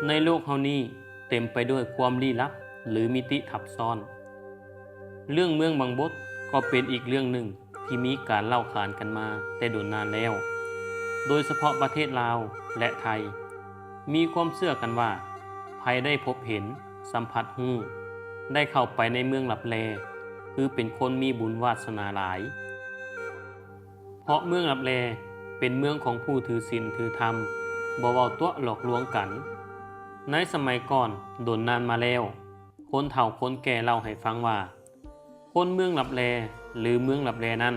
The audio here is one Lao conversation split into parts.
ໃນໂລກເຮົານີ້ເຕັມໄປດ້ວຍຄວາມລີ້ລັບ ຫຼື ມິຕິທັບຊ້ອນ. ເລື່ອງເມືອງບັງບົດກໍເປັນອີກເລື່ອງໜຶ່ງທີ່ມີການເລົ່າຂານກັນມາແຕ່ດົນນານແລ້ວ, ໂດຍສະເພາະປະເທດລາວ ແລະ ໄທ ມີຄວາມເຊື່ອກັນວ່າ ໃຜໄດ້ພົບເຫັນ, ສຳຜັດຮູ້, ໄດ້ເຂົ້າໄປໃນເມືອງລັບແລ ຄືເປັນຄົນມີບຸນວາດສະໜາຫຼາຍ. ເພາະເມືອງລັບແລເປັນເມືອງຂອງຜູ້ຖືສິນຖືທຳ, ບໍ່ເວົ້າຕົວະຫຼອກລວງກັນ. ໃນສະໄໝກ່ອນດົນນານມາແລ້ວ, ຄົນເຖົ້າຄົນແກ່ເລົ່າໃຫ້ຟັງວ່າ ຄົນເມືອງລັບແລ ຫຼື ເມືອງລັບແລນັ້ນ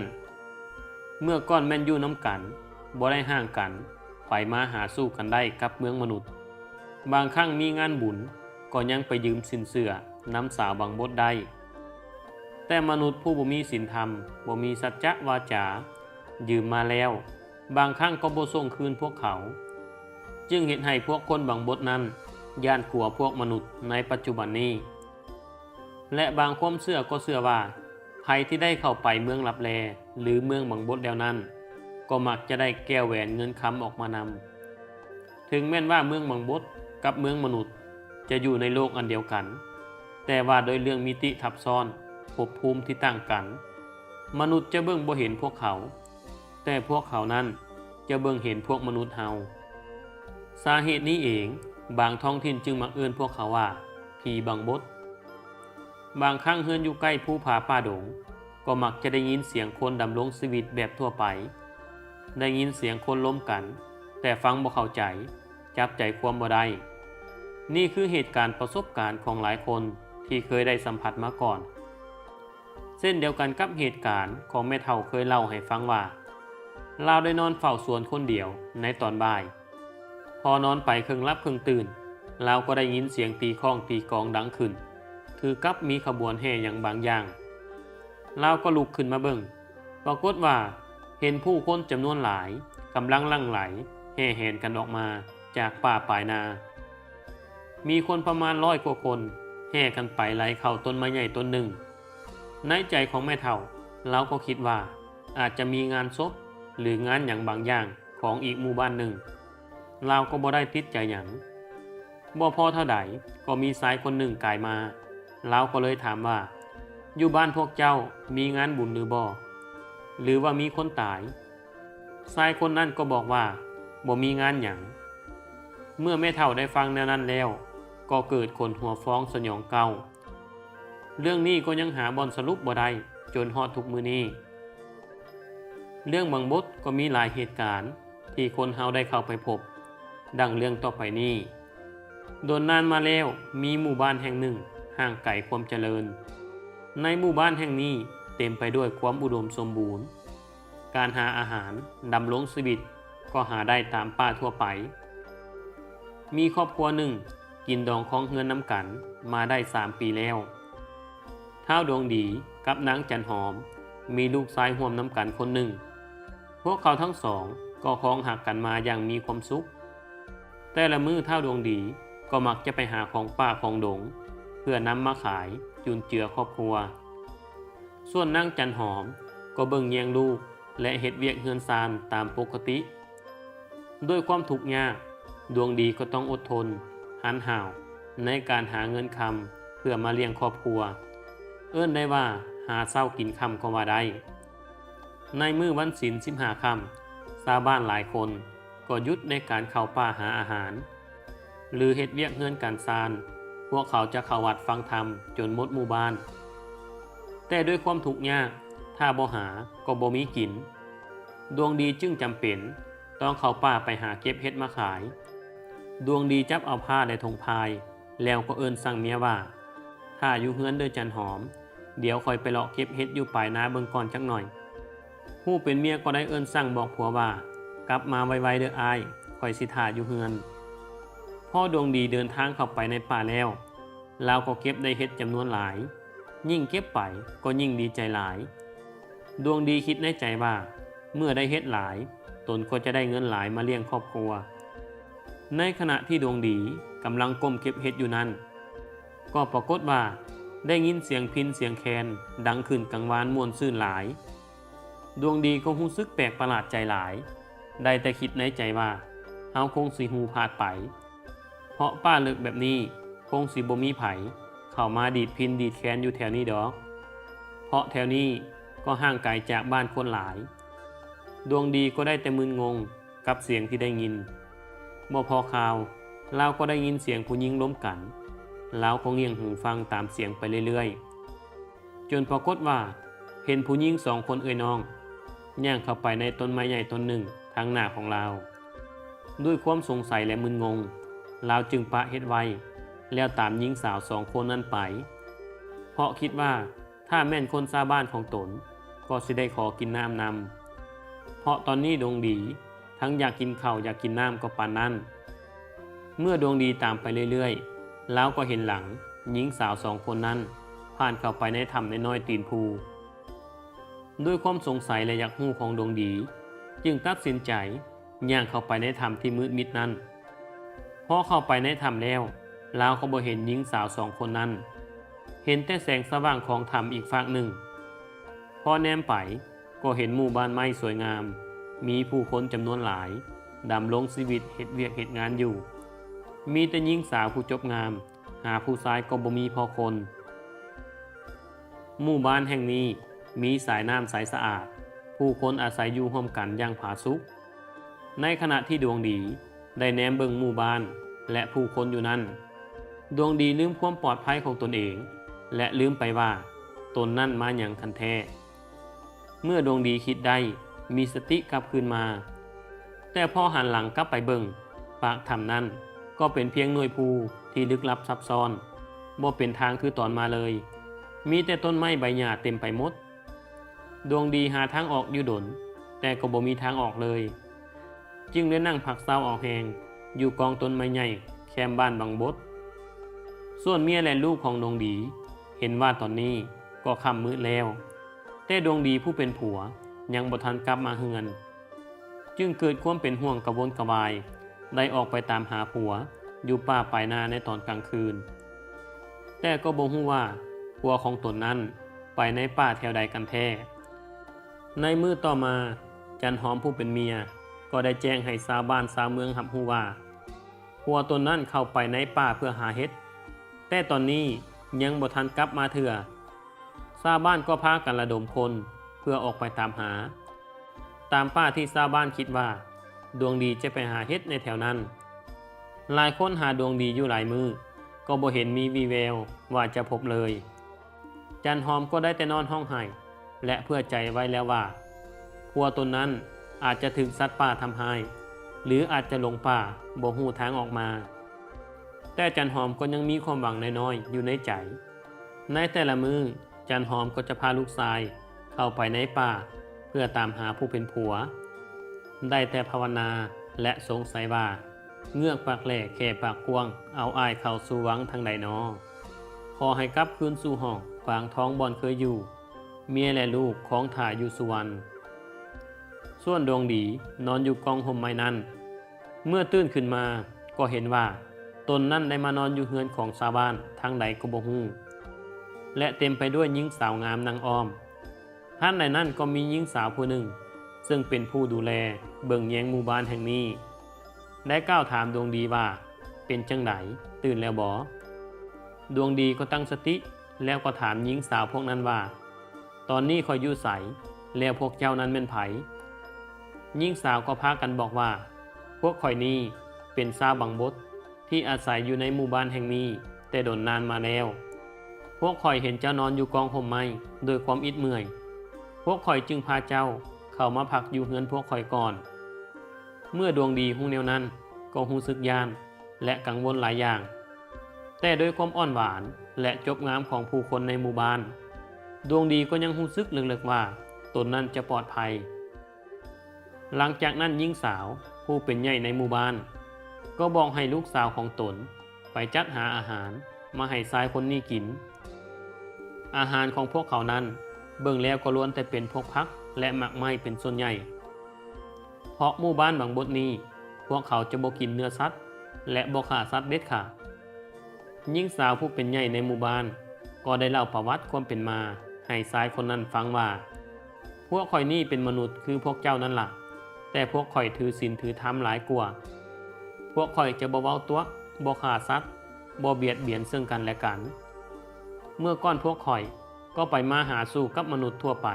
ເມື່ອກ່ອນແມ່ນຢູ່ນຳກັນ, ບໍ່ໄດ້ຮ້າງກັນ, ໄປມາຫາສູ່ກັນໄດ້ກັບເມືອງມະນຸດ. ບາງຄັ້ງມີງານບຸນກໍຍັງໄປຢືມສິນເຊື່ອນຳສາວບັງບົດໄດ້. ແຕ່ມະນຸດຜູ້ບໍ່ມີສິນທຳ, ບໍ່ມີສັດຈະວາຈາ, ຢືມມາແລ້ວ ບາງຄັ້ງກໍບໍ່ສົ່ງຄືນພວກເຂົາ, ຈຶ່ງເຮັດໃຫ້ພວກຄົນບັງບົດນັ້ນຢ້ານກົວພວກມະນຸດໃນປັດຈຸບັນນີ້. ແລະ ບາງຄວາມເຊື່ອກໍເຊື່ອວ່າ ໃຜທີ່ໄດ້ເຂົ້າໄປເມືອງລັບແລ ຫຼື ເມືອງບັງບົດແລ້ວນັ້ນ ກໍມັກຈະໄດ້ແກ້ວແຫວນເງິນຄຳອອກມານຳ. ເຖິງແມ່ນວ່າເມືອງບັງບົດກັບເມືອງມະນຸດຈະຢູ່ໃນໂລກອັນດຽວກັນ, ແຕ່ວ່າໂດຍເລື່ອງມິຕິທັບຊ້ອນ, ພົບພູມທີ່ຕ່າງກັນ, ມະນຸດຈະເບິ່ງບໍ່ເຫັນພວກເຂົາ, ແຕ່ພວກເຂົານັ້ນຈະເບິ່ງເຫັນພວກມະນຸດເຮົາ. ສາເຫດນີ້ເອງ, ບາງທ້ອງຖິ່ນຈຶ່ງມັກເອີ້ນພວກເຂົາວ່າ ຜີບັງບົດ. ບາງຄັ້ງເຮືອນຢູ່ໃກ້ພູຜາປ່າດົງ ກໍມັກຈະໄດ້ຍິນສຽງຄົນດຳລົງຊີວິດແບບທົ່ວໄປ, ໄດ້ຍິນສຽງຄົນລົມກັນ, ແຕ່ຟັງບໍ່ເຂົ້າໃຈ, ຈັບໃຈຄວາມບໍ່ໄດ້. ນີ້ຄືເຫດການປະສົບການຂອງຫຼາຍຄົນທີ່ເຄີຍໄດ້ສຳຜັດມາກ່ອນ. ເຊັ່ນດຽວກັນກັບເຫດການຂອງແມ່ເຖົ້າເຄີຍເລົ່າໃຫ້ຟັງວ່າ ລາວໄດ້ນອນເຝົ້າສວນຄົນດຽວໃນຕອນບ່າຍ. ພໍນອນໄປເຄິ່ງຫຼັບເຄິ່ງຕື່ນ, ລາວກໍໄດ້ຍິນສຽງຕີຄ້ອງຕີກອງດັງຂຶ້ນ, ຄືກັບມີຂະບວນແຫ່ຫຍັງບາງຢ່າງ. ລາວກໍລຸກຂຶ້ນມາເບິ່ງ, ປາກົດວ່າເຫັນຜູ້ຄົນຈຳນວນຫຼາຍກຳລັງຫຼັ່ງໄຫຼແຫ່ແຫນກັນອອກມາຈາກປ່າປາຍນາ. ມີຄົນປະມານຮ້ອຍກວ່າຄົນແຫ່ກັນໄປໄຫຼເຂົ້າຕົ້ນໄມ້ໃຫຍ່ຕົ້ນໜຶ່ງ. ໃນໃຈຂອງແມ່ເຖົ້າ, ລາວກໍຄິດວ່າອາດຈະມີງານສົບ ຫຼື ງານຫຍັງບາງຢ່າງຂອງອີກໝູ່ບ້ານໜຶ່ງ. ລາວກໍບໍ່ໄດ້ຕິດໃຈຫຍັງ. ບໍ່ພໍເທົ່າໃດ, ກໍມີຊາຍຄົນໜຶ່ງກາຍມາ. ລາວກໍເລີຍຖາມວ່າ, ຢູ່ບ້ານພວກເຈົ້າມີງານບຸນຫຼືບໍ່? ຫຼືວ່າມີຄົນຕາຍ? ຊາຍຄົນນັ້ນກໍບອກວ່າ ບໍ່ມີງານຫຍັງ. ເມື່ອແມ່ເຖົ້າໄດ້ຟັງແນວນັ້ນແລ້ວ, ກໍເກີດຂົນຫົວຟອງສະຫຍອງເກົ່າ. ເລື່ອງນີ້ກໍຍັງຫາບ່ອນສະຫຼຸບບໍ່ໄດ້ຈົນຮອດທຸກມື້ນີ້. ເລື່ອງບັງບົດກໍມີຫຼາຍເຫດການທີ່ຄົນເຮົາໄດ້ເຂົ້າໄປພົບ, ດັ່ງເລື່ອງຕໍ່ໄປນີ້. ດົນນານມາແລ້ວ, ມີໝູ່ບ້ານແຫ່ງໜຶ່ງຫ່າງໄກຄວາມຈະເລີນ. ໃນໝູ່ບ້ານແຫ່ງນີ້ເຕັມໄປດ້ວຍຄວາມອຸດົມສົມບູນ. ການຫາອາຫານ, ດຳລົງຊີວິດກໍຫາໄດ້ຕາມປ່າທົ່ວໄປ. ມີຄອບຄົວໜຶ່ງກິນດອງຄອງເຮືອນນຳກັນມາໄດ້ສາມປີແລ້ວ. ທ້າວດວງດີກັບນາງຈັນຫອມມີລູກຊາຍຮ່ວມນຳກັນຄົນໜຶ່ງ. ພວກເຂົາທັງສອງກໍຄອງຮັກກັນມາຢ່າງມີຄວາມສຸກ. ແຕ່ລະມື້ທ້າວດວງດີກໍມັກຈະໄປຫາຂອງປ່າຂອງດົງ ເພື່ອນຳມາຂາຍຈຸນເຈືອຄອບຄົວ. ສ່ວນນາງຈັນຫອມກໍເບິ່ງແຍງລູກ ແລະ ເຮັດວຽກເຮືອນຊານຕາມປົກກະຕິ. ດ້ວຍຄວາມທຸກຍາກ, ດວງດີກໍຕ້ອງອົດທົນ, ຫັນຫາວໃນການຫາເງິນຄຳເພື່ອມາລ້ຽງຄອບຄົວ. ເອີ້ນໄດ້ວ່າຫາເຊົ້າກິນຄ່ຳກໍວ່າໄດ້. ໃນມື້ວັນສິນສິບຫ້າຄ່ຳ, ຊາວບ້ານຫຼາຍຄົນ ກໍຢຸດໃນການເຂົ້າປ່າຫາອາຫານ ຫຼື ເຮັດວຽກເຮືອນການຊານ, ພວກເຂົາຈະເຂົ້າວັດຟັງທຳຈົນໝົດໝູ່ບ້ານ. ແຕ່ດ້ວຍຄວາມທຸກຍາກ, ຖ້າບໍ່ຫາກໍບໍ່ມີກິນ. ດວງດີຈຶ່ງຈຳເປັນຕ້ອງເຂົ້າປ່າໄປຫາເກັບເຫັດມາຂາຍ. ດວງດີຈັບເອົາພ້າ ແລະ ຖົງພາຍ ແລ້ວກໍເອີ້ນສັ່ງເມຍວ່າ, ຖ້າຢູ່ເຮືອນເດີຈັນຫອມ, ດຽວຂ້ອຍໄປເລາະເກັບເຫັດຢູ່ປາຍນາເບິ່ງກ່ອນຈັກໜ່ອຍ. ຜູ້ເປັນເມຍກໍໄດ້ເອີ້ນສັ່ງບອກຜົວວ່າ, ກັບມາໄວໆເດີອ້າຍ, ຂ້ອຍຊິຖ້າຢູ່ເຮືອນ. ພໍດວງດີເດີນທາງເຂົ້າໄປໃນປ່າແລ້ວ, ລາວກໍເກັບໄດ້ເຫັດຈຳນວນຫຼາຍ, ຍິ່ງເກັບໄປກໍຍິ່ງດີໃຈຫຼາຍ. ດວງດີຄິດໃນໃຈວ່າ ເມື່ອໄດ້ເຫັດຫຼາຍ, ຕົນກໍຈະໄດ້ເງິນຫຼາຍມາລ້ຽງຄອບຄົວ. ໃນຂະນະທີ່ດວງດີກຳລັງກົ້ມເກັບເຫັດຢູ່ນັ້ນ, ກໍປາກົດວ່າໄດ້ຍິນສຽງພິນສຽງແຄນດັງຂຶ້ນກັງວານມ່ວນຊື່ນຫຼາຍ. ດວງດີກໍຮູ້ສຶກແປກປະຫຼາດໃຈຫຼາຍ, ໄດ້ແຕ່ຄິດໃນໃຈວ່າ ເຮົາຄົງຊິຮູ້ພາດໄປ. ເພາະປ່າເລິກແບບນີ້ ຄົງຊິບໍ່ມີໃຜເຂົ້າມາດີດພິນດີດແຄນຢູ່ແຖວນີ້ດອກ, ເພາະແຖວນີ້ກໍຫ່າງໄກຈາກບ້ານຄົນຫຼາຍ. ດວງດີກໍໄດ້ແຕ່ມຶນງົງກັບສຽງທີ່ໄດ້ຍິນ. ບໍ່ພໍຂ່າວ, ລາວກໍໄດ້ຍິນສຽງຜູ້ຍິງລົມກັນ. ລາວກໍງ່ຽງຫູຟັງຕາມສຽງໄປເລື້ອຍໆ, ຈົນປາກົດວ່າເຫັນຜູ້ຍິງສອງຄົນເອື້ອຍນ້ອງ ຍ່າງເຂົ້າໄປໃນຕົ້ນໄມ້ໃຫຍ່ຕົ້ນໜຶ່ງທາງໜ້າຂອງລາວ. ດ້ວຍຄວາມສົງໄສ ແລະ ມຶນງົງ, ລາວຈຶ່ງປະເຮັດໄວ້ ແລ້ວຕາມຍິງສາວສອງຄົນນັ້ນໄປ, ເພາະຄິດວ່າຖ້າແມ່ນຄົນຊາວບ້ານຂອງຕົນ ກໍຊິໄດ້ຂໍກິນນ້ຳນຳ, ເພາະຕອນນີ້ດວງດີທັງຢາກກິນເຂົ້າຢາກກິນນ້ຳກໍປານນັ້ນ. ເມື່ອດວງດີຕາມໄປເລື້ອຍໆ, ລາວກໍເຫັນຫຼັງຍິງສາວສອງຄົນນັ້ນຜ່ານເຂົ້າໄປໃນຖ້ຳນ້ອຍໆຕີນພູ. ດ້ວຍຄວາມສົງໄສ ແລະ ຢາກຮູ້ຂອງດວງດີ, ຈຶ່ງຕັດສິນໃຈຍ່າງເຂົ້າໄປໃນຖ້ຳທີ່ມືດມິດນັ້ນ. ພໍເຂົ້າໄປໃນຖ້ຳແລ້ວ, ລາວກໍບໍ່ເຫັນຍິງສາວສອງຄົນນັ້ນ, ເຫັນແຕ່ແສງສະຫວ່າງຂອງຖ້ຳອີກຟາກໜຶ່ງ. ພໍແນມໄປ, ກໍເຫັນໝູ່ບ້ານໄມ້ສວຍງາມ, ມີຜູ້ຄົນຈຳນວນຫຼາຍ ດຳລົງຊີວິດເຮັດວຽກເຮັດງານຢູ່. ມີແຕ່ຍິງສາວຜູ້ຈົບງາມ, ຫາຜູ້ຊາຍກໍບໍ່ມີພໍຄົນ. ໝູ່ບ້ານແຫ່ງນີ້ມີສາຍນ້ຳໃສສະອາດ, ຜູ້ຄົນອາໄສຢູ່ຮ່ວມກັນຢ່າງຜາສຸກ. ໃນຂະນະທີ່ດວງດີໄດ້ແນມເບິ່ງໝູ່ບ້ານ ແລະ ຜູ້ຄົນຢູ່ນັ້ນ, ດວງດີລືມຄວາມປອດໄພຂອງຕົນເອງ ແລະ ລືມໄປວ່າຕົນນັ້ນມາຫຍັງກັນແທ້. ເມື່ອດວງດີຄິດໄດ້, ມີສະຕິກັບຄືນມາ, ແຕ່ພໍຫັນຫຼັງກັບໄປເບິ່ງ, ປາກຖ້ຳນັ້ນກໍເປັນພຽງໜ່ວຍພູທີ່ລຶກລັບຊັບຊ້ອນ, ບໍ່ເປັນທາງຄືຕອນມາເລີຍ, ມີແຕ່ຕົ້ນໄມ້ໃບຫຍ້າເຕັມໄປໝົດ. ດວງດີຫາທາງອອກຢູ່ດົນ, ແຕ່ກໍບໍ່ມີທາງອອກເລີຍ, ຈຶ່ງໄດ້ນັ່ງພັກເຊົາເອົາແຮງຢູ່ກອງຕົ້ນໄມ້ໃຫຍ່ແຄມບ້ານບັງບົດ. ສ່ວນເມຍ ແລະ ລູກຂອງດວງດີເຫັນວ່າຕອນນີ້ກໍຄ່ຳມືດແລ້ວ, ແຕ່ດວງດີຜູ້ເປັນຜົວຍັງບໍ່ທັນກັບມາເຮືອນ, ຈຶ່ງເກີດຄວາມເປັນຫ່ວງກະວົນກະວາຍ, ໄດ້ອອກໄປຕາມຫາຜົວຢູ່ປ່າປາຍນາໃນຕອນກາງຄືນ. ແຕ່ກໍບໍ່ຮູ້ວ່າຜົວຂອງຕົນນັ້ນໄປໃນປ່າແຖວໃດກັນແທ້. ໃນມື້ຕໍ່ມາ, ຈັນຫອມຜູ້ເປັນເມຍກໍໄດ້ແຈ້ງໃຫ້ຊາວບ້ານຊາວເມືອງຮັບຮູ້ວ່າ ຜົວຕົນນັ້ນເຂົ້າໄປໃນປ່າເພື່ອຫາເຫັດ, ແຕ່ຕອນນີ້ຍັງບໍ່ທັນກັບມາເທື່ອ. ຊາວບ້ານກໍພາກັນລະດົມຄົນເພື່ອອອກໄປຕາມຫາ, ຕາມປ່າທີ່ຊາວບ້ານຄິດວ່າດວງດີຈະໄປຫາເຫັດໃນແຖວນັ້ນ. ຫຼາຍຄົນຫາດວງດີຢູ່ຫຼາຍມື້, ກໍບໍ່ເຫັນມີວີ່ແວວວ່າຈະພົບເລີຍ. ຈັນຫອມກໍໄດ້ແຕ່ນອນຮ້ອງໄຫ້ ແລະ ເຜື່ອໃຈໄວ້ແລ້ວວ່າ ຜົວຕົນນັ້ນອາດຈະຖືກສັດປ່າທຳຮ້າຍ ຫຼື ອາດຈະຫຼົງປ່າບໍ່ຮູ້ທາງອອກມາ. ແຕ່ຈັນຫອມກໍຍັງມີຄວາມຫວັງນ້ອຍໆຢູ່ໃນໃຈ. ໃນແຕ່ລະມື້, ຈັນຫອມກໍຈະພາລູກຊາຍເຂົ້າໄປໃນປ່າເພື່ອຕາມຫາຜູ້ເປັນຜົວ. ໄດ້ແຕ່ພາວະນາ ແລະ ສົງໄສວ່າ ເງືອກປາກແຫຼແຂ້ປາກກວ້າງ ເອົາອ້າຍເຂົ້າສູ່ວັງທາງໃດນໍ? ຂໍໃຫ້ກັບຄືນສູ່ຫ້ອງກວາງທອງບ່ອນເຄີຍຢູ່, ເມຍ ແລະ ລູກຄອງຖ້າຢູ່ສຸວັນ. ສ່ວນດວງດີນອນຢູ່ກອງຮົ່ມໄມ້ນັ້ນ, ເມື່ອຕື່ນຂຶ້ນມາກໍເຫັນວ່າຕົນນັ້ນໄດ້ມານອນຢູ່ເຮືອນຂອງຊາວບ້ານທາງໃດກໍບໍ່ຮູ້ ແລະ ເຕັມໄປດ້ວຍຍິງສາວງາມນັ່ງອ້ອມ. ທັນໃດນັ້ນກໍມີຍິງສາວຜູ້ໜຶ່ງ ເຊິ່ງເປັນຜູ້ດູແລເບິ່ງແຍງໝູ່ບ້ານແຫ່ງນີ້ ໄດ້ກ່າວຖາມດວງດີວ່າ ເປັນຈັ່ງໃດ? ຕື່ນແລ້ວບໍ? ດວງດີກໍຕັ້ງສະຕິ ແລ້ວກໍຖາມຍິງສາວພວກນັ້ນວ່າ ຕອນນີ້ຂ້ອຍຢູ່ໃສ? ແລ້ວພວກເຈົ້ານັ້ນແມ່ນໃຜ? ຍິງສາວກໍພາກັນບອກວ່າ ພວກຂ້ອຍນີ້ເປັນຊາວບັງບົດ ທີ່ອາໄສຢູ່ໃນໝູ່ບ້ານແຫ່ງນີ້ແຕ່ດົນນານມາແລ້ວ. ພວກຂ້ອຍເຫັນເຈົ້ານອນຢູ່ກອງຮົ່ມໄມ້ດ້ວຍຄວາມອິດເມື່ອຍ. ພວກຂ້ອຍຈຶ່ງພາເຈົ້າເຂົ້າມາພັກຢູ່ເຮືອນພວກຂ້ອຍກ່ອນ. ເມື່ອດວງດີຮູ້ແນວນັ້ນກໍຮູ້ສຶກຢ້ານ ແລະ ກັງວົນຫຼາຍຢ່າງ. ແຕ່ດ້ວຍຄວາມອ່ອນຫວານ ແລະ ຈົບງາມຂອງຜູ້ຄົນໃນໝູ່ບ້ານ, ດວງດີກໍຍັງຮູ້ສຶກເລິກໆວ່າຕົນນັ້ນຈະປອດໄພ. ຫຼັງຈາກນັ້ນຍິງສາວຜູ້ເປັນໃຫຍ່ໃນໝູ່ບ້ານ ກໍບອກໃຫ້ລູກສາວຂອງຕົນໄປຈັດຫາອາຫານມາໃຫ້ຊາຍຄົນນີ້ກິນ. ອາຫານຂອງພວກເຂົານັ້ນເບິ່ງແລ້ວກໍລ້ວນແຕ່ເປັນພວກຜັກ ແລະ ໝາກໄມ້ເປັນສ່ວນໃຫຍ່. ເພາະໝູ່ບ້ານບັງບົດນີ້ ພວກເຂົາຈະບໍ່ກິນເນື້ອສັດ ແລະ ບໍ່ຂ້າສັດເດັດຂາດ. ຍິງສາວຜູ້ເປັນໃຫຍ່ໃນໝູ່ບ້ານກໍໄດ້ເລົ່າປະຫວັດຄວາມເປັນມາໃຫ້ຊາຍຄົນນັ້ນຟັງວ່າ ພວກຂ້ອຍນີ້ເປັນມະນຸດຄືພວກເຈົ້ານັ້ນລະ, ແຕ່ພວກຂ້ອຍຖືສິນຖືທຳຫຼາຍກວ່າ. ພວກຂ້ອຍຈະບໍ່ເວົ້າຕົວະ ບໍ່ຂ້າສັດ, ບໍ່ບຽດບຽນເຊິ່ງກັນແລະກັນ. ເມື່ອກ່ອນພວກຂ້ອຍກໍໄປມາຫາສູ່ກັບມະນຸດທົ່ວໄປ,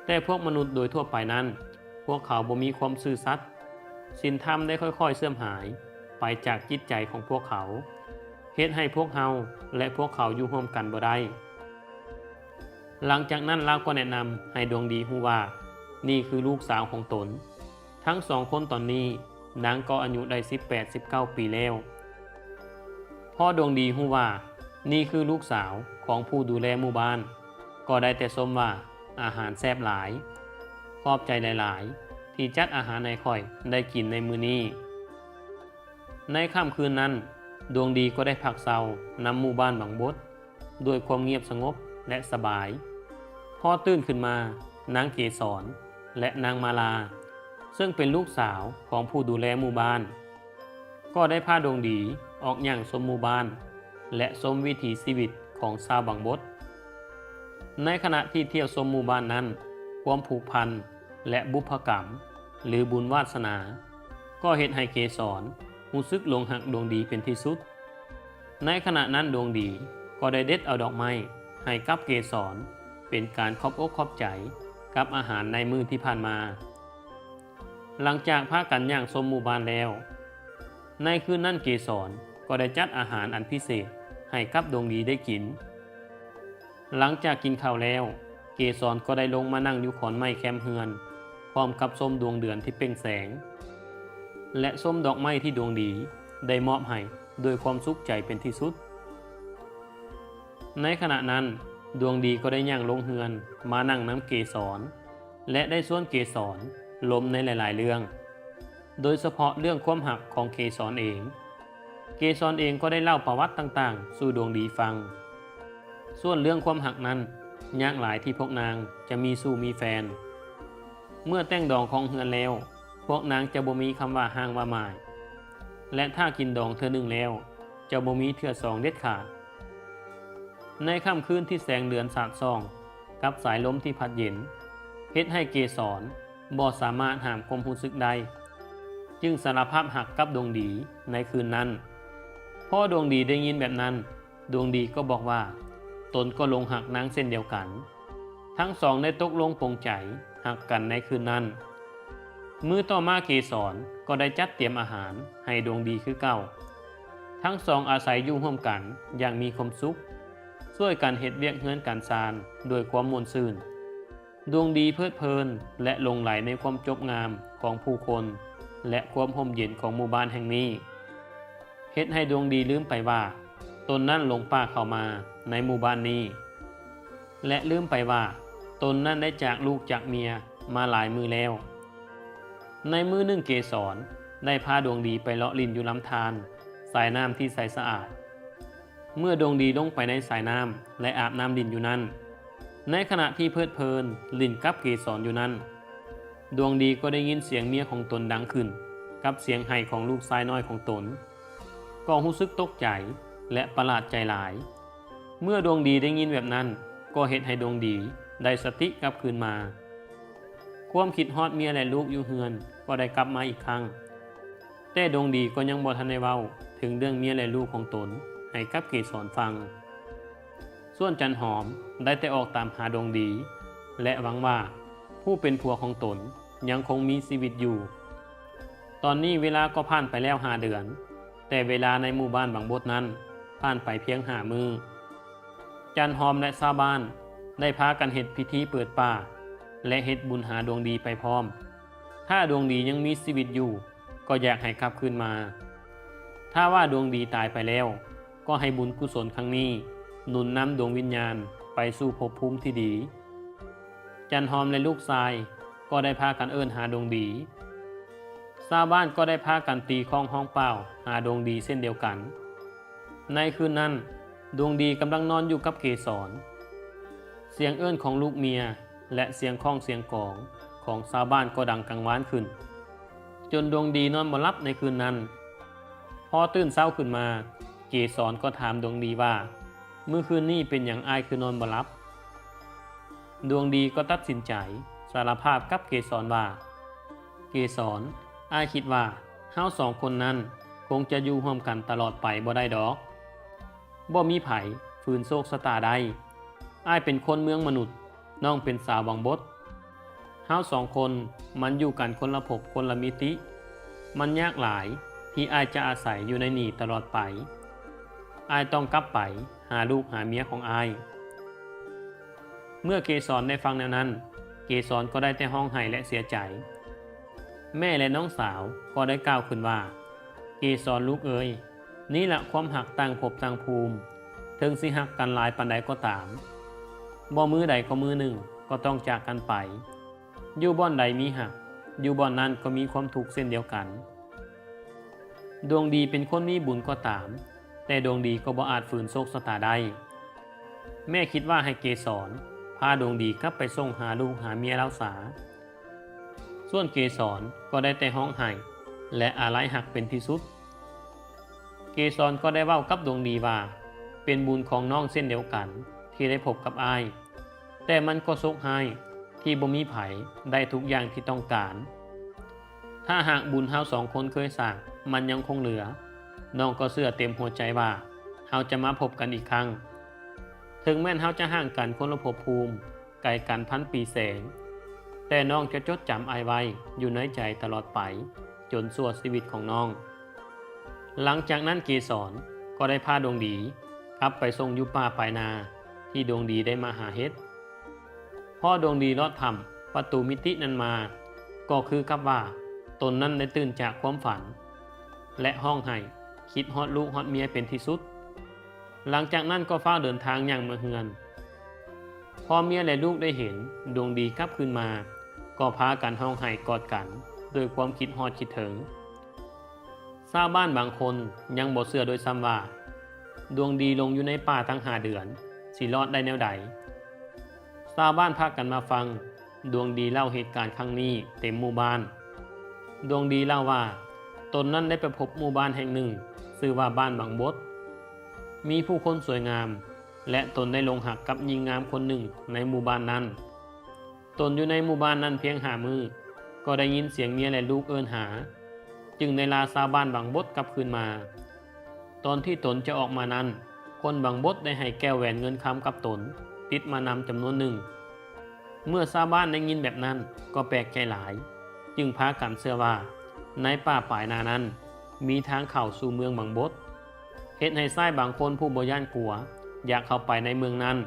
ແຕ່ພວກມະນຸດໂດຍທົ່ວໄປນັ້ນ, ພວກເຂົາບໍ່ມີຄວາມຊື່ສັດ, ສິນທຳໄດ້ຄ່ອຍໆເສື່ອມຫາຍໄປຈາກຈິດໃຈຂອງພວກເຂົາ, ເຮັດໃຫ້ພວກເຮົາ ແລະ ພວກເຂົາຢູ່ຮ່ວມກັນບໍ່ໄດ້. ຫຼັງຈາກນັ້ນລາວກໍແນະນຳໃຫ້ດວງດີຮູ້ວ່າ ນີ້ຄືລູກສາວຂອງຕົນ. ທັງສອງຄົນຕອນນີ້ນາງກໍອາຍຸໄດ້ສິບແປດ ສິບເກົ້າປີແລ້ວ. ພໍດວງດີຮູ້ວ່ານີ້ຄືລູກສາວຂອງຜູ້ດູແລໝູ່ບ້ານ, ກໍໄດ້ແຕ່ຊົມວ່າອາຫານແຊບຫຼາຍ, ຂອບໃຈຫຼາຍໆທີ່ຈັດອາຫານໃຫ້ຂ້ອຍໄດ້ກິນໃນມື້ນີ້. ໃນຄ່ຳຄືນນັ້ນ, ດວງດີກໍໄດ້ພັກເຊົານຳໝູ່ບ້ານບັງບົດດ້ວຍຄວາມງຽບສະຫງົບ ແລະ ສະບາຍ. ພໍຕື່ນຂຶ້ນມາ, ນາງເກສອນ ແລະ ນາງມາລາ, ເຊິ່ງເປັນລູກສາວຂອງຜູ້ດູແລໝູ່ບ້ານ, ກໍໄດ້ພາດວງດີອອກຍ່າງຊົມໝູ່ບ້ານ ແລະ ຊົມວິຖີຊີວິດຂອງຊາວບັງບົດ. ໃນຂະນະທີ່ທ່ຽວຊົມໝູ່ບ້ານນັ້ນ, ຄວາມຜູກພັນ ແລະ ບຸບພະກຳ ຫຼື ບຸນວາດສະໜາ ກໍເຮັດໃຫ້ເກສອນຮູ້ສຶກຫຼົງຮັກດວງດີເປັນທີ່ສຸດ. ໃນຂະນະນັ້ນດວງດີກໍໄດ້ເດັດເອົາດອກໄມ້ໃຫ້ກັບເກສອນ ເປັນການຂອບອົກຂອບໃຈກັບອາຫານໃນມື້ທີ່ຜ່ານມາ. ຫຼັງຈາກພາກັນຍ່າງຊົມໝູ່ບ້ານແລ້ວ, ໃນຄືນນັ້ນເກສອນກໍໄດ້ຈັດອາຫານອັນພິເສດໃຫ້ກັບດວງດີໄດ້ກິນ. ຫຼັງຈາກກິນເຂົ້າແລ້ວ, ເກສອນກໍໄດ້ລົງມານັ່ງຢູ່ຂອນໄມ້ແຄມເຮືອນ ພ້ອມກັບຊົມດວງເດືອນທີ່ເປັ່ງແສງ ແລະ ຊົມດອກໄມ້ທີ່ດວງດີໄດ້ມອບໃຫ້ດ້ວຍຄວາມສຸກໃຈເປັນທີ່ສຸດ. ໃນຂະນະນັ້ນ, ດວງດີກໍໄດ້ຍ່າງລົງເຮືອນມານັ່ງນຳເກສອນ ແລະ ໄດ້ຊວນເກສອນລົມໃນຫຼາຍໆເລື່ອງ, ໂດຍສະເພາະເລື່ອງຄວາມຮັກຂອງເກສອນເອງ. ເກສອນເອງກໍໄດ້ເລົ່າປະຫວັດຕ່າງໆສູ່ດວງດີຟັງ. ສ່ວນເລື່ອງຄວາມຮັກນັ້ນ, ຍາກຫຼາຍທີ່ພວກນາງຈະມີຊູ່ມີແຟນ. ເມື່ອແຕ່ງດອງຄອງເຮືອນແລ້ວ, ພວກນາງຈະບໍ່ມີຄຳວ່າຮ້າງວ່າໝ້າຍ ແລະ ຖ້າກິນດອງເທື່ອໜຶ່ງແລ້ວ, ຈະບໍ່ມີເທື່ອສອງເດັດຂາດ. ໃນຄ່ຳຄືນທີ່ແສງເດືອນສາດສ່ອງກັບສາຍລົມທີ່ພັດເຢັນ ເຮັດໃຫ້ເກສອນບໍ່ສາມາດຫ້າມຄວາມຮູ້ສຶກໄດ້, ຈຶ່ງສາລະພາບຮັກກັບດວງດີໃນຄືນນັ້ນ. ພໍດວງດີໄດ້ຍິນແບບນັ້ນ, ດວງດີກໍບອກວ່າຕົນກໍຫຼົງຮັກນາງເຊັ່ນດຽວກັນ. ທັງສອງໄດ້ຕົກລົງປົງໃຈຮັກກັນໃນຄືນນັ້ນ. ມື້ຕໍ່ມາເກສອນກໍໄດ້ຈັດຕຽມອາຫານໃຫ້ດວງດີຄືເກົ່າ. ທັງສອງອາໄສຢູ່ຮ່ວມກັນຢ່າງມີຄວາມສຸກ, ຊ່ວຍກັນເຮັດວຽກເຮືອນການຊານດ້ວຍຄວາມມ່ວນຊື່ນ. ດວງດີເພີດເພີນ ແລະ ຫຼົງໄຫຼໃນຄວາມຈົບງາມຂອງຜູ້ຄົນ ແລະ ຄວາມຮົ່ມເຢັນຂອງໝູ່ບ້ານແຫ່ງນີ້. ເຮັດໃຫ້ດວງດີລືມໄປວ່າຕົນນັ້ນຫຼົງປ່າເຂົ້າມາໃນໝູ່ບ້ານນີ້ ແລະ ລືມໄປວ່າຕົນນັ້ນໄດ້ຈາກລູກຈາກເມຍມາຫຼາຍມື້ແລ້ວ. ໃນມື້ໜຶ່ງເກສອນໄດ້ພາດວງດີໄປເລາະຫຼິ້ນຢູ່ລຳທານສາຍນ້ຳທີ່ໃສສະອາດ. ເມື່ອດວງດີລົງໄປໃນສາຍນ້ຳ ແລະ ອາບນ້ຳຫຼິ້ນຢູ່ນັ້ນ, ໃນຂະນະທີ່ເພີດເພີນຫຼິ້ນກັບເກສອນຢູ່ນັ້ນ, ດວງດີກໍໄດ້ຍິນສຽງເມຍຂອງຕົນດັງຂຶ້ນກັບສຽງໄຫ້ຂອງລູກຊາຍນ້ອຍຂອງຕົນ, ກໍຮູ້ສຶກຕົກໃຈ ແລະ ປະຫຼາດໃຈຫຼາຍ. ເມື່ອດວງດີໄດ້ຍິນແບບນັ້ນ, ກໍເຮັດໃຫ້ດວງດີໄດ້ສະຕິກັບຄືນມາ. ຄວາມຄິດຮອດເມຍ ແລະ ລູກຢູ່ເຮືອນກໍໄດ້ກັບມາອີກຄັ້ງ. ແຕ່ດວງດີກໍຍັງບໍ່ທັນໄດ້ເວົ້າເຖິງເລື່ອງເມຍ ແລະ ລູກຂອງຕົນໃຫ້ກັບເກສອນຟັງ. ສ່ວນຈັນຫອມໄດ້ແຕ່ອອກຕາມຫາດວງດີ ແລະ ຫວັງວ່າຜູ້ເປັນຜົວຂອງຕົນຍັງຄົງມີຊີວິດຢູ່. ຕອນນີ້ເວລາກໍຜ່ານໄປແລ້ວຫ້າເດືອນ, ແຕ່ເວລາໃນໝູ່ບ້ານບັງບົດນັ້ນຜ່ານໄປພຽງຫ້າມື້. ຈັນຫອມ ແລະ ຊາວບ້ານໄດ້ພາກັນເຮັດພິທີເປີດປ່າ ແລະ ເຮັດບຸນຫາດວງດີໄປພ້ອມ. ຖ້າດວງດີຍັງມີຊີວິດຢູ່, ກໍຢາກໃຫ້ກັບຄືນມາ. ຖ້າວ່າດວງດີຕາຍໄປແລ້ວ, ກໍໃຫ້ບຸນກຸສົນຄັ້ງນີ້ໜູນນຳດວງວິນຍານໄປສູ່ພົບພູມທີ່ດີ. ຈັນຫອມ ແລະ ລູກຊາຍກໍໄດ້ພາກັນເອີ້ນຫາດວງດີ. ຊາວບ້ານກໍໄດ້ພາກັນຕີຄ້ອງຮ້ອງປ່າວຫາດວງດີເຊັ່ນດຽວກັນ. ໃນຄືນນັ້ນ, ດວງດີກຳລັງນອນຢູ່ກັບເກສອນ. ສຽງເອີ້ນຂອງລູກເມຍ ແລະ ສຽງຄ້ອງສຽງກອງຂອງຊາວບ້ານກໍດັງກັງວານຂຶ້ນ, ຈົນດວງດີນອນບໍ່ຫຼັບໃນຄືນນັ້ນ. ພໍຕື່ນເຊົ້າຂຶ້ນມາ, ເກສອນກໍຖາມດວງດີວ່າ, ມື້ຄືນນີ້ເປັນຫຍັງອ້າຍຄືນອນບໍ່ຫຼັບ? ດວງດີກໍຕັດສິນໃຈສາລະພາບກັບເກສອນວ່າ, ເກສອນ, ອ້າຍຄິດວ່າເຮົາສອງຄົນນັ້ນ ຄົງຈະຢູ່ຮ່ວມກັນຕະຫຼອດໄປບໍ່ໄດ້ດອກ. ບໍ່ມີໃຜຝືນໂຊກຊະຕາໄດ້. ອ້າຍເປັນຄົນເມືອງມະນຸດ, ນ້ອງເປັນສາວບັງບົດ. ເຮົາສອງຄົນມັນຢູ່ກັນຄົນລະພົບຄົນລະມິຕິ. ມັນຍາກຫຼາຍທີ່ອ້າຍຈະອາໄສຢູ່ໃນນີ້ຕະຫຼອດໄປ. ອ້າຍຕ້ອງກັບໄປຫາລູກຫາເມຍຂອງອ້າຍ. ເມື່ອເກສອນໄດ້ຟັງແນວນັ້ນ, ເກສອນກໍໄດ້ແຕ່ຮ້ອງໄຫ້ ແລະ ເສຍໃຈ. ແມ່ ແລະ ນ້ອງສາວກໍໄດ້ກ່າວຂຶ້ນວ່າ, ເກສອນລູກເອີຍ, ນີ້ລະຄວາມຮັກຕ່າງພົບຕ່າງພູມ, ເຖິງຊິຮັກກັນຫຼາຍປານໃດກໍຕາມ, ບໍ່ມື້ໃດກໍມື້ໜຶ່ງກໍຕ້ອງຈາກກັນໄປ. ຢູ່ບ່ອນໃດມີຮັກ, ຢູ່ບ່ອນນັ້ນກໍມີຄວາມທຸກເຊັ່ນດຽວກັນ. ດວງດີເປັນຄົນມີບຸນກໍຕາມ, ແຕ່ດວງດີກໍບໍ່ອາດຝືນໂຊກຊະຕາໄດ້. ແມ່ຄິດວ່າໃຫ້ເກສອນພາດວງດີກັບໄປສົ່ງຫາລູກຫາເມຍລາວສາ. ສ່ວນເກສອນກໍໄດ້ແຕ່ຮ້ອງໄຫ້ ແລະ ອາໄລຮັກເປັນທີ່ສຸດ. ເກສອນກໍໄດ້ເວົ້າກັບດວງດີວ່າ, ເປັນບຸນຂອງນ້ອງເຊັ່ນດຽວກັນທີ່ໄດ້ພົບກັບອ້າຍ, ແຕ່ມັນກໍໂຊກຮ້າຍທີ່ບໍ່ມີໃຜໄດ້ທຸກຢ່າງທີ່ຕ້ອງການ. ຖ້າຫາກບຸນເຮົາສອງຄົນເຄີຍສ້າງມັນຍັງຄົງເຫຼືອ, ນ້ອງກໍເຊື່ອເຕັມຫົວໃຈວ່າເຮົາຈະມາພົບກັນອີກຄັ້ງ. ເຖິງແມ່ນເຮົາຈະຫ່າງກັນຄົນລະພົບພູມ, ໄກກັນພັນປີແສງ, ແຕ່ນ້ອງຈະຈົດຈຳອ້າຍໄວ້ຢູ່ໃນໃຈຕະຫຼອດໄປ, ຈົນຊົ່ວຊີວິດຂອງນ້ອງ. ຫຼັງຈາກນັ້ນເກສອນກໍໄດ້ພາດວງດີກັບໄປສົ່ງຢູ່ປ່າປາຍນາທີ່ດວງດີໄດ້ມາຫາເຫັດ. ພໍດວງດີລອດຖ້ຳປະຕູມິຕິນັ້ນມາ, ກໍຄືກັບວ່າຕົນນັ້ນໄດ້ຕື່ນຈາກຄວາມຝັນ ແລະ ຮ້ອງໄຫ້, ຄິດຮອດລູກຮອດເມຍເປັນທີ່ສຸດ. ຫຼັງຈາກນັ້ນກໍຟ້າວເດີນທາງຍ່າງເມືອເຮືອນ. ພໍເມຍ ແລະ ລູກໄດ້ເຫັນດວງດີກັບຄືນມາ, ກໍພາກັນຮ້ອງໄຫ້ກອດກັນດ້ວຍຄວາມຄິດຮອດຄິດເຖິງ. ຊາວບ້ານບາງຄົນຍັງບໍ່ເຊື່ອດ້ວຍຊ້ຳວ່າ ດວງດີຫຼົງຢູ່ໃນປ່າຕັ້ງຫ້າເດືອນ ຊິລອດໄດ້ແນວໃດ? ຊາວບ້ານພາກັນມາຟັງດວງດີເລົ່າເຫດການຄັ້ງນີ້ເຕັມໝູ່ບ້ານ. ດວງດີເລົ່າວ່າ ຕົນນັ້ນໄດ້ໄປພົບໝູ່ບ້ານແຫ່ງໜຶ່ງ ຊື່ວ່າບ້ານບັງບົດ, ມີຜູ້ຄົນສວຍງາມ ແລະ ຕົນໄດ້ຫຼົງຮັກກັບຍິງງາມຄົນໜຶ່ງໃນໝູ່ບ້ານນັ້ນ. ຕົນຢູ່ໃນໝູ່ບ້ານນັ້ນພຽງຫ້າມື້ ກໍໄດ້ຍິນສຽງເມຍ ແລະ ລູກເອີ້ນຫາ, ຈຶ່ງໄດ້ລາຊາວບ້ານບັງບົດກັບຄືນມາ. ຕອນທີ່ຕົນຈະອອກມານັ້ນ, ຄົນບັງບົດໄດ້ໃຫ້ແກ້ວແຫວນເງິນຄຳກັບຕົນ ຕິດມານຳຈຳນວນໜຶ່ງ. ເມື່ອຊາວບ້ານໄດ້ຍິນແບບນັ້ນ ກໍແປກໃຈຫຼາຍ, ຈຶ່ງພາກັນເຊື່ອວ່າ ໃນປ່າປາຍນານັ້ນ ມີທາງເຂົ້າສູ່ເມືອງບັງບົດ, ເຮັດໃຫ້ຊາຍບາງຄົນຜູ້ບໍ່ຢ້ານກົວ ຢາກເຂົ້າໄປໃນເມືອງນັ້ນ,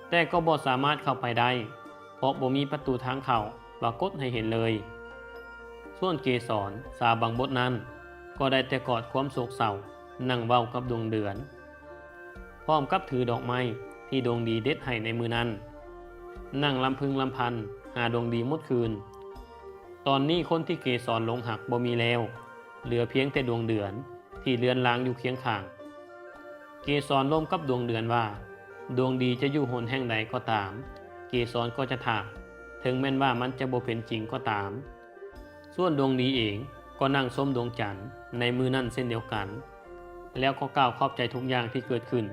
ແຕ່ກໍບໍ່ສາມາດເຂົ້າໄປໄດ້ ເພາະບໍ່ມີປະຕູທາງເຂົ້າປາກົດໃຫ້ເຫັນເລີຍ. ສ່ວນເກສອນ ສາວບັງບົດນັ້ນ ກໍໄດ້ແຕ່ກອດຄວາມໂສກເສົ້າ, ນັ່ງເວົ້າກັບດວງເດືອນ, ພ້ອມກັບຖືດອກໄມ້ທີ່ດວງດີເດັດໃຫ້ໃນມື້ນັ້ນ, ນັ່ງລຳພຶງລຳພັນຫາດວງດີໝົດຄືນ. ຕອນນີ້ຄົນທີ່ເກສອນຫຼົງຮັກບໍ່ມີແລ້ວ, ເຫຼືອພຽງແຕ່ດວງເດືອນ ທີ່ເລືອນລາງຢູ່ຄຽງຂ້າງ. ເກສອນລົມກັບດວງເດືອນວ່າ ດວງດີຈະຢູ່ຫົນແຫ່ງໃດກໍຕາມ, ເກສອນກໍຈະຖາກ, ເຖິງແມ່ນວ່າມັນຈະບໍ່ເປັນຈິງກໍຕາມ. ສ່ວນດວງດີເອງກໍນັ່ງຊົມດວງຈັນໃນມື້ນັ້ນເຊັ່ນດຽວກັນ, ແລ້ວກໍກ່າວຂອບໃຈທຸກຢ່າງທີ່ເກີດຂຶ້ນ,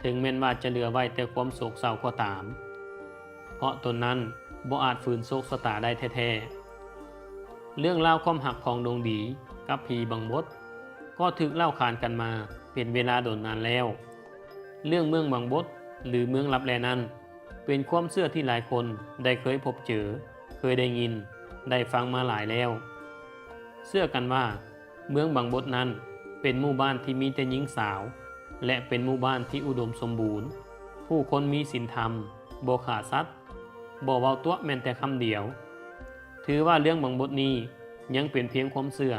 ເຖິງແມ່ນວ່າຈະເຫຼືອໄວ້ແຕ່ຄວາມໂສກເສົ້າກໍຕາມ. ເພາະຕົນນັ້ນບໍ່ອາດຝືນໂຊກຊະຕາໄດ້ແທ້ໆ. ເລື່ອງລາວຄວາມຮັກຂອງດວງດີກັບຜີບັງບົດ ກໍຖືກເລົ່າຂານກັນມາເປັນເວລາດົນນານແລ້ວ. ເລື່ອງເມືອງບັງບົດ ຫຼື ເມືອງລັບແລນັ້ນ ເປັນຄວາມເຊື່ອທີ່ຫຼາຍຄົນໄດ້ເຄີຍພົບເຈີ, ເຄີຍໄດ້ຍິນ, ໄດ້ຟັງມາຫຼາຍແລ້ວ. ເຊື່ອກັນວ່າ ເມືອງບັງບົດນັ້ນເປັນໝູ່ບ້ານທີ່ມີແຕ່ຍິງສາວ ແລະ ເປັນໝູ່ບ້ານທີ່ອຸດົມສົມບູນ, ຜູ້ຄົນມີສິນທຳ, ບໍ່ຂ້າສັດ, ບໍ່ເວົ້າຕົວະແມ່ນແຕ່ຄຳດຽວ. ຖືວ່າເລື່ອງບັງບົດນີ້ຍັງເປັນພຽງຄວາມເຊື່ອ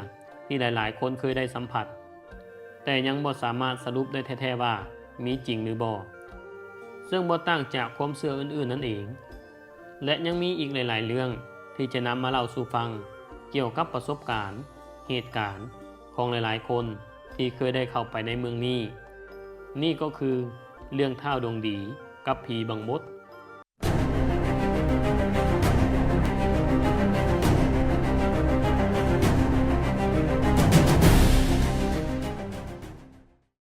ທີ່ຫຼາຍໆຄົນເຄີຍໄດ້ສຳຜັດ, ແຕ່ຍັງບໍ່ສາມາດສະຫຼຸບໄດ້ແທ້ໆວ່າມີຈິງຫຼືບໍ່, ເຊິ່ງບໍ່ຕ່າງຈາກຄວາມເຊື່ອອື່ນໆນັ້ນເອງ. ແລະ ຍັງມີອີກຫຼາຍໆເລື່ອງທີ່ຈະນຳມາເລົ່າສູ່ຟັງ ກ່ຽວກັບປະສົບການ, ເຫດການຂອງຫຼາຍໆຄົນທີ່ເຄີຍໄດ້ເຂົ້າໄປໃນເມືອງນີ້. ນີ້ກໍຄືເລື່ອງທ້າວດວງດີກັບຜີບັງບົດ.